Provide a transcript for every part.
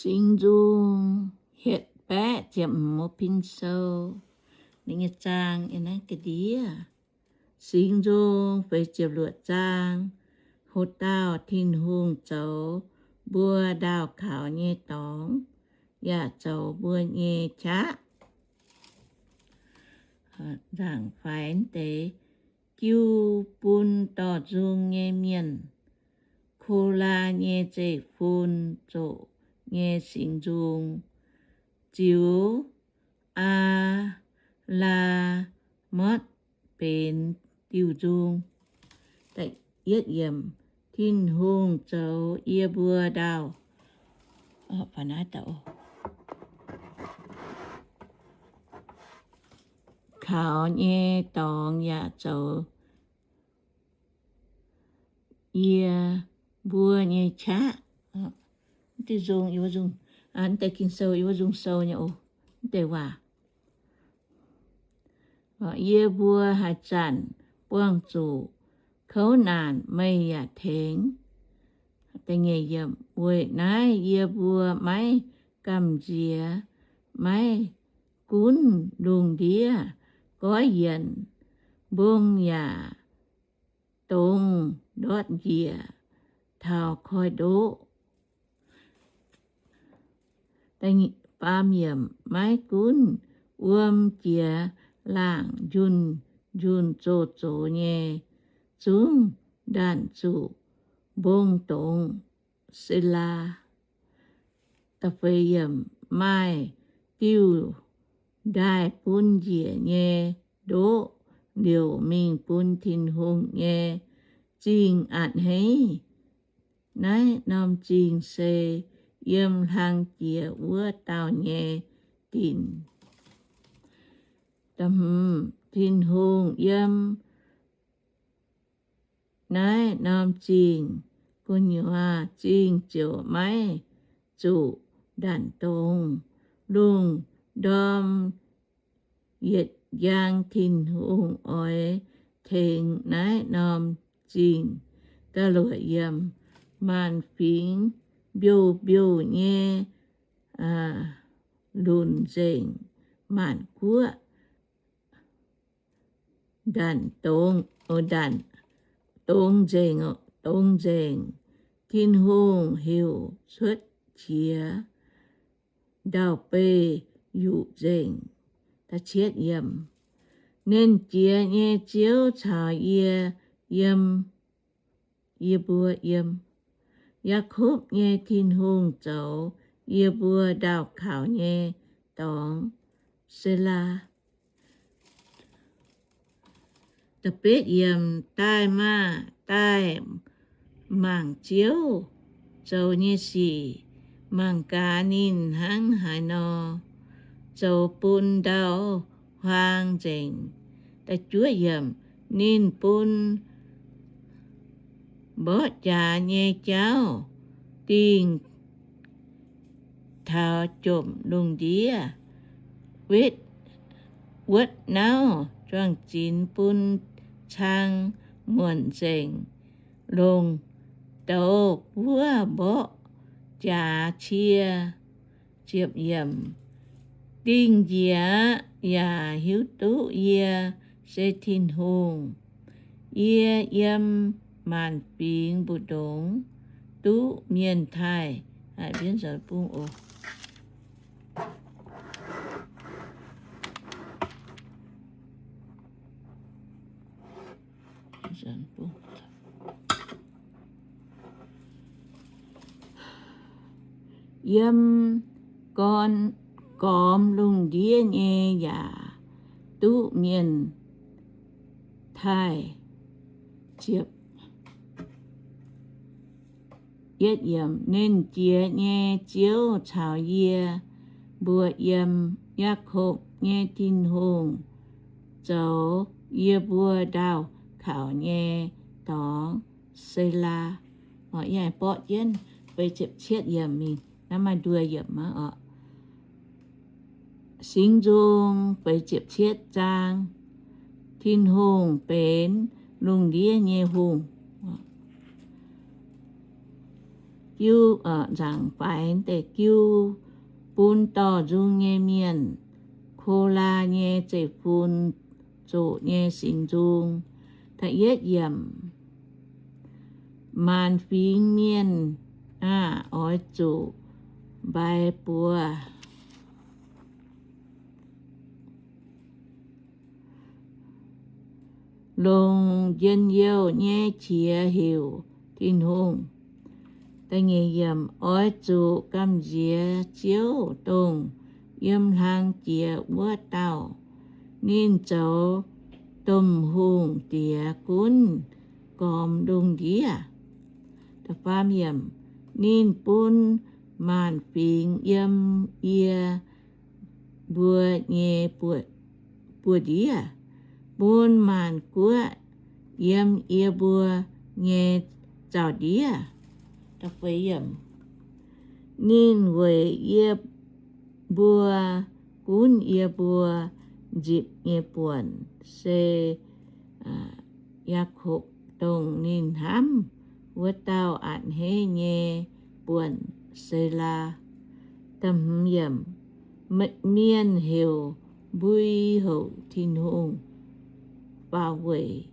Singx Nzung hietc baeqv ziepc hmz pin sou. Ninh nyei zaang yiem naaiv ga'ndiev. Singx Nzung feix ziepc luoqc zaang. Hoc dauh Tin-Hungh zoux mbuo ndaauh kaux nyei dorngx, yaac zoux mbuo nyei qaqv. Nzaangc faix deix jiu bun dorh nzung nyei mienh. Kolaa nyei zeiv-fun zoqc nyei singx nzung, ziux Aa^laa^motv benx diuh nzung. Tin-Hungh zoux yie mbuo ndaauh kaux nyei dorngx yaac zoux yie mbuo nyei qaqv. Diuh nzung, mv deix Ging-Sou, yie mbuo nzung sou nyei oc. Mv deix waac, yie mbuo haaix zanc buangh zuqc kouv naanc, meih yaac tengx. Weic naaiv yie mbuo maiv gamh nziex, maiv gunv lungh ndiev goiv yienc, mbong yaac dongz ndortv njiec taux koiv-ndoqv. Maiv gunv wuom jiex laangc njunh njunh zoh zox nyei, zungv ndanc zuqc mbong dongz. Selaa. Maaih diuh ndaaih bun njiec nyei ndoqv liouc mingh bun Tin-Hungh nyei zingh a'hneiv. Naaiv norm zingh se yiem hlang jiex wuov dauh nyei dinc. Tin-Hungh yiem naaiv norm zingh gu'nyuoz, zingh ziouc maiv zuqc ndanc dongz. Lungh ndorm yietc njang Tin-Hungh oix tengx naaiv norm zingh. Maanc fingx mbiouh mbiouh nyei lunc nzengc, maanc guoqv ndanc dongz, ndanc dongz nzengc, dongz nzengc. Tin-Hungh heuc cuotv qiex, ndau-beih yuqc nzengc. Nernh Jiex nyei Ziouv caux yie yiem, yie mbuo yiem. Yaakopv nyei Tin-Hungh zoux yie mbuo ndaauh kaux nyei dorngx. Selaa. Da'betv yiemc, daaih maah, daaih mangc Ziouv zoux nyei sic, mangc gaax ninh hnangv haaix nor zoux bun ndau huaang nzengc. Ninh bun mborqv jaax nyei jauv dingh taux jomc lungh ndiev, wuotv nauv juang-zinx bun cang muonc nzengc, longc douz buov mborqv jaax cie. Dingh njiec yaac hiuv duqv yie se Tin-Hungh. Yie yiem maanc fingx mbu'ndongx duqv mienh taaih. Yiem gorn, gormx lungh ndiev nyei yaac duqv mienh taaih. Nernh Jiex nyei Ziouv caux yie mbuo yiem, Yaakopv nyei Tin-Hungh zoux yie mbuo ndaauh kaux nyei dorngx. Selaa. Yie borqv jienv feix ziepc cietv yiemc mingh, naaiv maaih nduoh yiemc aqv oc. Singx Nzung feix ziepc cietv zaang. Tin-Hungh benx lungh ndiev nyei hungh. jiu, nzaangc faix deix jiu bun dorh nzung nyei mienh, Ko^laa nyei zeiv-fun zoqc nyei singx nzung. Maanc fingx mienh aah! Oix zuqc mbaix buoz longc njien-youh nyei qiex heuc Tin-Hungh. Oix zuqc gamh nziex Ziouv, dongh yiem hlang jiex wuov dauh. Ninh zoux domh hungh diex gunv gormx lungh ndiev. Ninh bun maanc fingx yiem yie mbuo nyei buoz-ndiev, bun maanc guoqv yiem yie mbuo nyei zaux-ndiev. Ninh weic yie mbuo gunv yie mbuo nzipc nyei buonc, se Yaakopv, dongh ninh hnamv wuov dauh a'hneiv nyei buonc, Selaa. Mienh heuc mbui houc Tin-Hungh faaux weic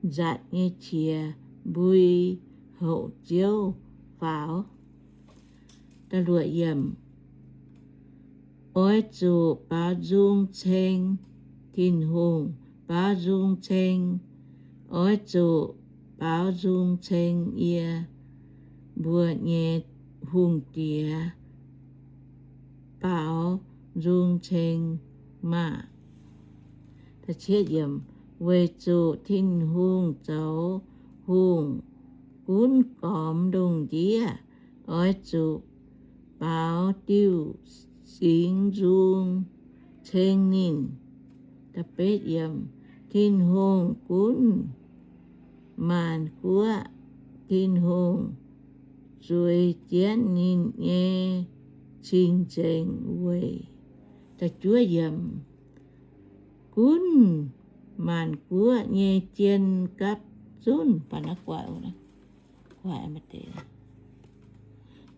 nzatc nyei qiex mbui houc Ziouv faaux. Oix zuqc baaux nzung ceng Tin-Hungh, baaux nzung ceng. Oix zuqc baaux nzung ceng yie mbuo nyei hungh diex, baaux nzung ceng maah! Weic zuqc Tin-Hungh zoux hungh gunv gormx lungh ndiev, oix zuqc baaux diuh singx nzung ceng ninh. Tin-Hungh gunv maanc guoqv, Tin-Hungh zueiz jienv ninh nyei cing-nzengc weic. Gunv maanc guoqv nyei jien gapv zunv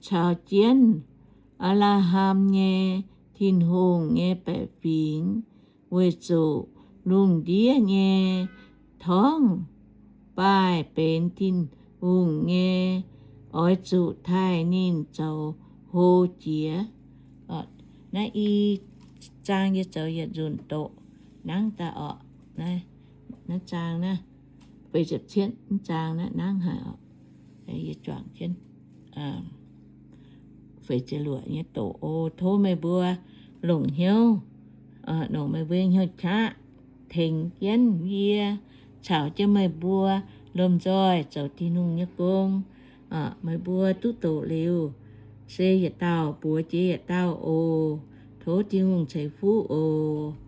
caux jienv Apc^laa^ham nyei Tin-Hungh nyei baeqc fingx, weic zuqc lungh ndiev nyei torngv baaih benx Tin-Hungh nyei, oix zuqc taaih ninh zoux hlo jiex. Naaiv i zaang yie zoux yietc nzunc doqc nangv daaih orqc. Naaiv zaang naaiv, feix ziepc cietv zaang naaiv nangv haic orqc. Yie juangc jienv feix ziepc luoqc nyei doqc oc. Tov meih mbuo longc hnyouv, longc meih mbuo hnyouv qaqv tengx jienv yie, caux jienv meih mbuo lomh nzoih zoux Tin-Hungh nyei gong. Meih mbuo duqv doqc liuz, se yietc dauh buoz jiex yietc dauh oc. Tov Tin-Hungh ceix fuqv oc.